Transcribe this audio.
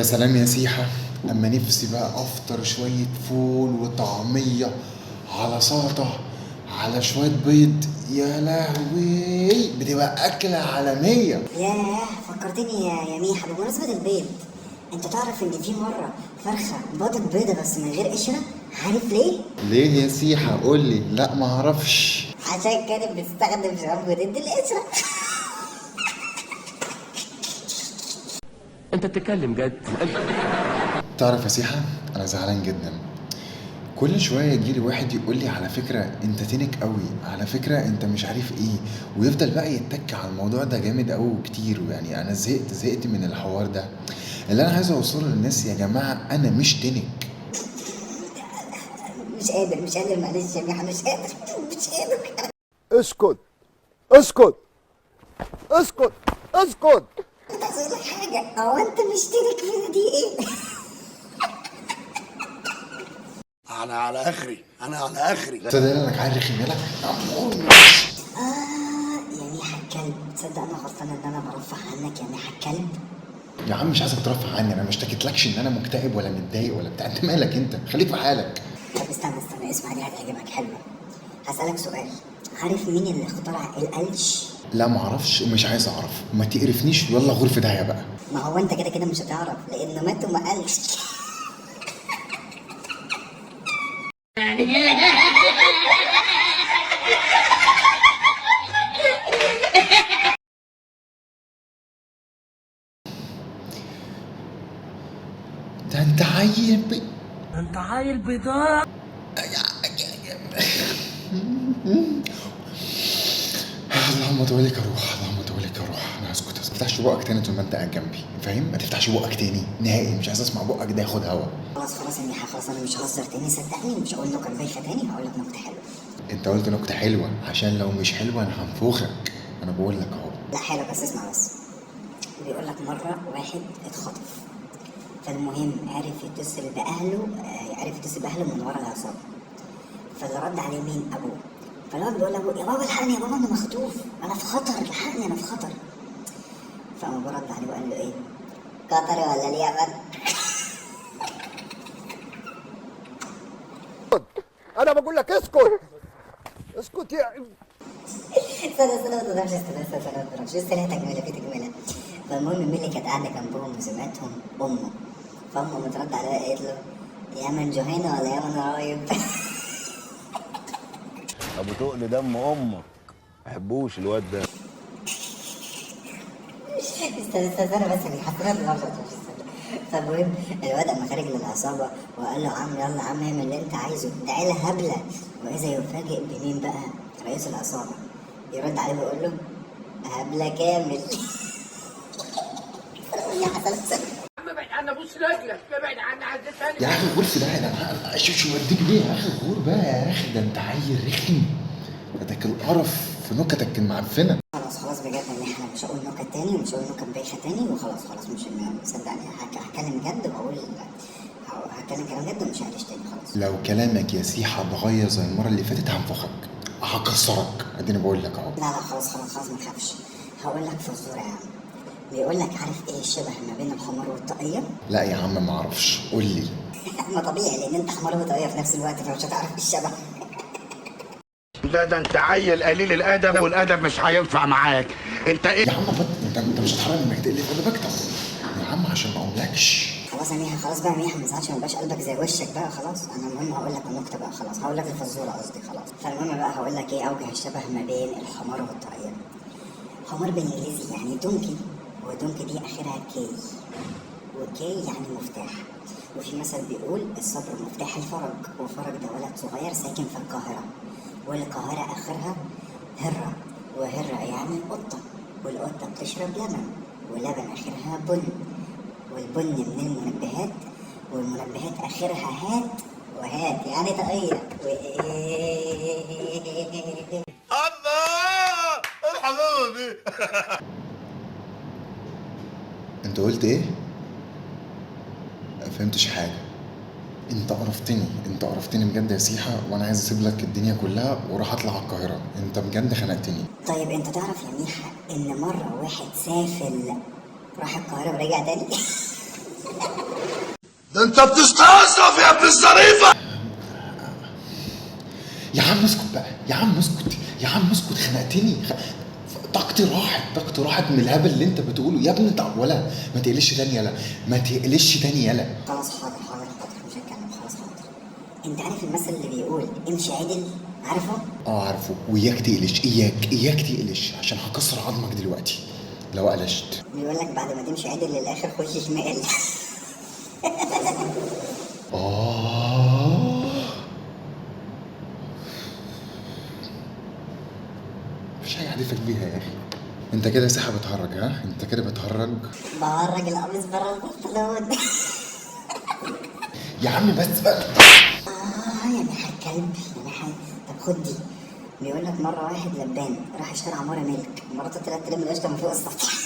يا سلام يا سيحة، أما نفسي بقى أفطر شوية فول وطعمية على سلطة على شوية بيض. يا لهوي بتبقى أكلة عالمية. ياه فكرتني يا ميحة. بمناسبة البيض، انت تعرف ان في مرة فرخة باضت بيضة بس من غير قشرة؟ عارف ليه؟ ليه يا سيحة؟ قولي. لا معرفش. عشان كانت بتستخدم شامبو ضد القشرة. انت بتتكلم جد؟ تعرف يا سيحة، أنا زعلان جدا. كل شوية يجيلي واحد يقول لي على فكرة انت تنك قوي، على فكرة انت مش عارف ايه، ويفضل بقى يتك على الموضوع ده جامد قوي وكتير. ويعني انا زهقت من الحوار ده. اللي انا عايز اوصله للناس يا جماعة، انا مش تنك. مش قادر مش قادر، معلش يا ميحة، مش قادر مش قادر. اسكت اسكت اسكت اسكت. كنت عايز اقول لك حاجة، هو انت مش تنك في دي ايه؟ انا على اخري، انا على اخري. تصدق انك عيل رخم؟ يلا. آه يا ميحة الكلب، تصدق انا غلطان ان انا برفه عنك يا ميحة الكلب؟ يا عم مش عايزك ترفه عني، انا ما اشتكيتلكش ان انا مكتئب ولا متضايق ولا بتاع. انت مالك؟ انت خليك في حالك. طب استنى استنى، اسمع دي هتعجبك، حلوة. هسألك سؤال، عارف مين اللي اخترع القلش؟ لا معرفش ومش عايز اعرف، ما تقرفنيش، ويلا غور في داهية بقى. ما هو انت كده كده مش هتعرف لانه مات وما قالش. ده انت عيل انت عيل بيضاء. اللهم طولك يا روح، اللهم طولك يا روح. انا هسكت، ما تفتحش بقك تاني طول ما انت قاعد جنبي، فاهم؟ ما تفتحش بقك تاني نهائي، مش عايز اسمع بقك ده ياخد هوا. خلاص خلاص يا ميحة، خلاص انا مش ههزر تاني، صدقني مش هقول نكت بايخة تاني، هقول لك نكتة حلوة. انت قلت نكتة حلوة، عشان لو مش حلوة انا هنفوخك، انا بقول لك اهو. لا حلوة بس اسمع بس. بيقول لك مرة واحد اتخطف، فالمهم عرف يتصل بأهله، عرف يتصل بأهله من ورا العصابة. فاللي رد عليه مين؟ أبوه. فالواد بيقول لأبوه يا بابا الحقني يا بابا، أنا مخطوف، أنا في خطر، الحقني أنا في خطر. فقام أبوه رد عليه وقال له إيه؟ قطر ولا اليمن؟ انا بقول لك اسكت اسكت يا استنى استنى ما تضربش، استنى استنى استنى ما تضربش، لسه ليها تكمله، في تكمله. فالمهم مين اللي كانت قاعدة جنبهم وسمعتهم؟ امه. فامه مترد عليها قالت له يا من جهينة ولا يا من رايب؟ ابو تقل دم امك، ما بحبوش الواد ده. استنى استنى استنى بس يا حسنا ما تضربش، استنى. فالمهم الواد قام خارج للعصابه وقال له عم يلا عم اعمل اللي انت عايزه، ده عيله هبلة. واذا يفاجئ بمين بقى؟ رئيس العصابة. يرد عليه ويقول له هبلة كامل. يا حسن ابعد عنا، بص رجلك، ابعد عنا، عايز يا اخي غور في داهية، ده انا شوف شو وديك ليه يا اخي، غور بقى يا اخي، ده انت عيل رخم، ده القرف في نكتك المعفنه. خلاص خلاص بجد ان احنا مش هقول نكت تاني ومش هقول نكت بايخة تاني، وخلاص خلاص مش صدقني هتكلم جد وهقول هتكلم كلام جد ومش هقلش تاني خلاص. لو كلامك يا سيحه اتغير زي المرة اللي فاتت هنفخك، هكسرك، اديني بقول لك اهو. لا لا خلاص خلاص خلاص ما تخافش. هقول لك فزوره يا عم. بيقول لك عارف ايه الشبه ما بين الحمار والطاقيه؟ لا يا عم ما اعرفش، قول لي. ما طبيعي لان انت حمار وطاقيه في نفس الوقت، فمش هتعرف ايه الشبه. لا ده انت عيل قليل الادب، والادب مش هينفع معاك. انت ايه يا عم انت مش هتحرم انك تقلب ادبك؟ طب يا عم عشان ما اقوملكش. خلاص يا ميحة، خلاص بقى يا ميحة، ما تزعلش، ما يبقاش قلبك زي وشك بقى. خلاص انا المهم هقول لك النكتة بقى، خلاص هقول لك الفزوره قصدي، خلاص. فالمهم بقى هقول لك ايه اوجه الشبه ما بين الحمار والطاقيه. حمار بالانجليزي يعني donkey، و donkey دي اخرها key، و key يعني مفتاح. وفي مثل بيقول الصبر مفتاح الفرج، وفرج ده ولد صغير ساكن في القاهرة، والقاهره اخرها هره، وهره يعني قطة، والقطه بتشرب لبن، ولبن اخرها بن، والبن من المنبهات، والمنبهات اخرها هات، وهات يعني طاقية. الله الحلاوة دي. انت قلت ايه؟ ما فهمتش حاجة. انت قرفتني، انت قرفتني بجد يا سيحه، وانا عايز اسيب لك الدنيا كلها واروح اطلع على القاهرة، انت بجد خنقتني. طيب انت تعرف يا ميحة ان مرة واحد سافل راح القاهرة ورجع تاني؟ ده انت بتستظرف يا ابن الظريفة. يا عم اسكت بقى، يا عم اسكت، يا عم اسكت، خنقتني. طاقتي راحت، طاقتي راحت من الهبل اللي انت بتقوله يا ابني. طب ولا ما تقلش تاني يلا، ما تقلش تاني يلا. خلاص حاضر حاضر حاضر، مش هتكلم، خلاص حاضر. انت عارف المثل اللي بيقول امشي عدل؟ عارفه؟ اه عارفه. وياك تقلش، اياك اياك تقلش، عشان هكسر عظمك دلوقتي لو قلشت. بيقول لك بعد ما تمشي عدل للاخر خش شمال. اه مفيش حاجة هدفك بيها يا اخي. انت كده ساحة بتهرج، ها؟ انت كده بتهرج. بهرج القميص بره البنطلون. يا عم بس بقى. اه يا ناحية الكلب، يا ناحية. طب خد دي، بيقول لك مرة واحد لبان راح اشترى عمارة ملك، مراته طلعت تلم القشطة من فوق السطح.